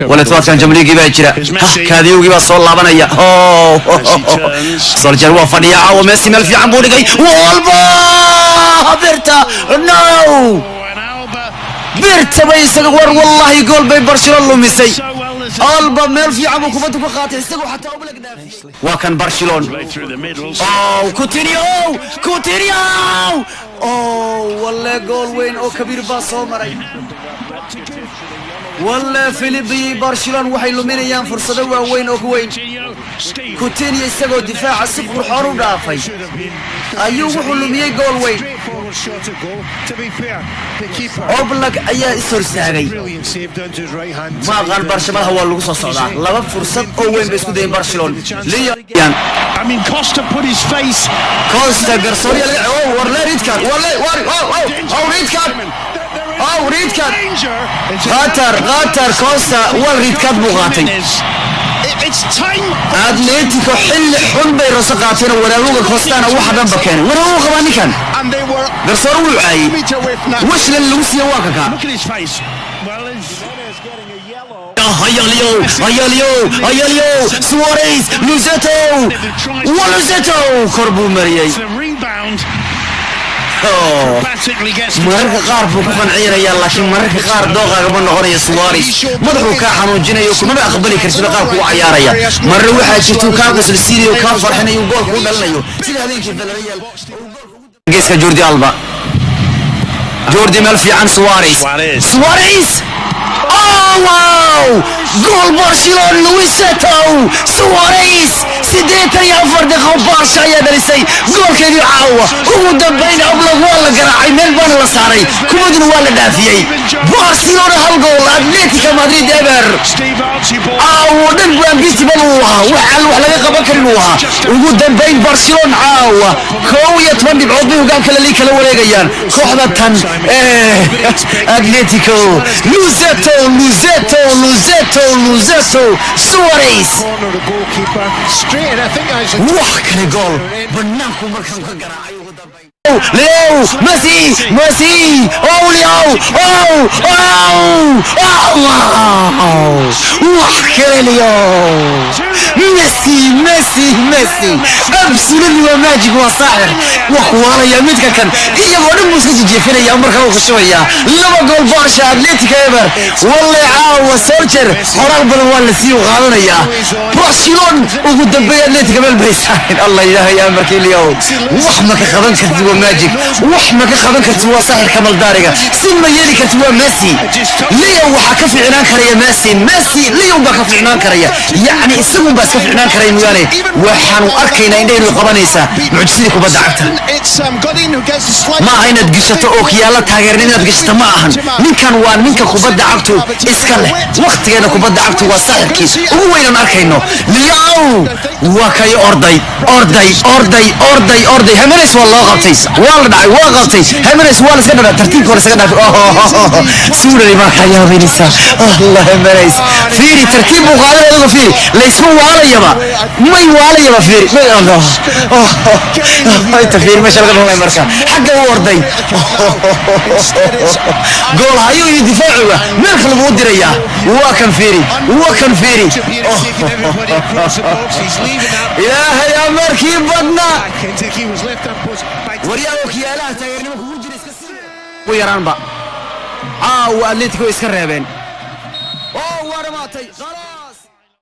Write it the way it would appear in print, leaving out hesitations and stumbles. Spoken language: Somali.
Wale todobaadkan Jamliigii baa jira, kaadiyowgii baa soo laabanaya. Solskjaer waa fadhiya caawa. Messi meel fiican buu dhigay, walba birta, no, birta bay isaga. War wallahi gool bay Barcelona lumisay. Alba meel fiican buu kubadda ku qaatay, isagoo xataa Oblak dhaafiyey. Waa kan Barcelona. Oh, Coutinho, Coutinho! Oh, walle gool weyn oo kabiir baa soo maray. Walle Philipi, Barcelona waxay luminayaan fursado waaweyn oo ku weyn. Coutinho isagoo difaaca si qurxoon u dhaafay ayuu wuxuu lumiyey gool weyn. Oblak ayaa is horsaagay. Ma aqaan, Barcelona waa lagu soo socdaa. Laba fursad oo weyn bay isku dayeen Barcelona. Costa garsoorya laga. Oh, warle red card, warle, war, oh, oh, oh, red card, oh, red card, khatar, khatar! Costa waa red card buu qaatay. Atletico xilli xun bay raso qaateen oo waraagoga Costana waxa dhanba keenay. Waraagoga qabaa ninkan, garsoore wuu caayey, washlan lagu siiya waa kaka. Hayalio, hayalio, hayalio! Suarez, Luzeto, wa Luzeto kor buu mariyey. Mararka qaar buu ku qancinayaa, laakiin mararka qaar dooqaagama noqonaya. Suarez madaxuu kaa xanuujinayo, kumaba aqbali kartida qaabku u cayaaraya. Marna waxaa jirtuu kaa qoslisiinayo, kaa farxinayo, goolka u dhalinayo, sida habeenkii Villarreal. Geeska Jordi Alba, Jordi meel fiican, Suarez, Suarez! Oh wow! Gool Barcelona, Luiseto Suarez! 84 daqiiqo Barca ayaa dhalisay goolkeedii caawa. Ugu dambayn Oblak waa la garaacay, meel baana la saaray, kubaduna waa la dhaafiyey. Barcelona hal gool, Atletica Madrid eber. Caawo dhan bu unbeatable uu ahaa, wax aan wax laga qaban karin uu ahaa. Ugu dambayn Barcelona caawa 11 dhibcood bay hogaanka La Liga kala wareegayaan kooxda tan Atletico. Luiseto, Luiseto, Luiseto, Luiseto Suarez! Wax kale, gool banaanku markaan ka garaacay. Ugu dambayn Leo Messi, Messi! Oh, Leo! Oh, oh, oh, wow! Wax kale, Leo Messi, Messi, Messi! Absolutely waa magic, waa saaxir, waa kuwaalaya midka kan. Iyagoo dhan buu iska jijeefinaya, markaa uu khashubaya. Laba gool Barca, Atletica eber. Walle caawa Solskjaer qoraal badan waa la sii qaadanayaa. Barcelona ugu dambeey Atletica meel bay saareen. Allah ilaahay amarkii, Leo wax ma ka qaban kartid, waa magic, wax ma ka qaban kartid, waa saaxir kamaldaariga, si ma yeeli kartid, waa Messi. Leo waxaa ka fiicnaan karaya Messi, Messi Leo baa ka fiicnaan karaya, yacni isagun baa iska fiicnaan karaya mooyaane. Waxaanu arkaynaa, indhahaynu qabanaysaa mucjisadii kubadda cagta. Ma aha inaad gashato oo kiyaala taageerin, inaad gashato ma ahan. Ninkan waa ninka kubadda cagtu iska leh waktigeena. Kubadda cagtu waa saaxirkii ugu weynaan arkayno. Leo waa kay orday, orday, orday, orday, orday. Jimenez waa loo qabtay, waa la dhacay, waa qabtay Jimenez, waa la iska dhacay, tartiibka waa la iska dhaafay. Suurari baa kaa yaabanaysaa. Allah, Jimenez fiiri, tartiib buu qaadanaya. Adigo fiiri, laysma waalayaba, may waalayaba, fiiri, may. Allah, inta fiiri meesha laga dhalay marka xagga u orday. Gool hayo iyo difaacuga meel kale buu u dirayaa. Waa kan fiiri, waa kan fiiri! Ilaahay amarkii badnaa. Waryaa, okiyaalaha taageernimo kugu jira iska sii ugu yaraanba. Caawa Atletico iska reebeen oo waa dhamaatay, khalaas.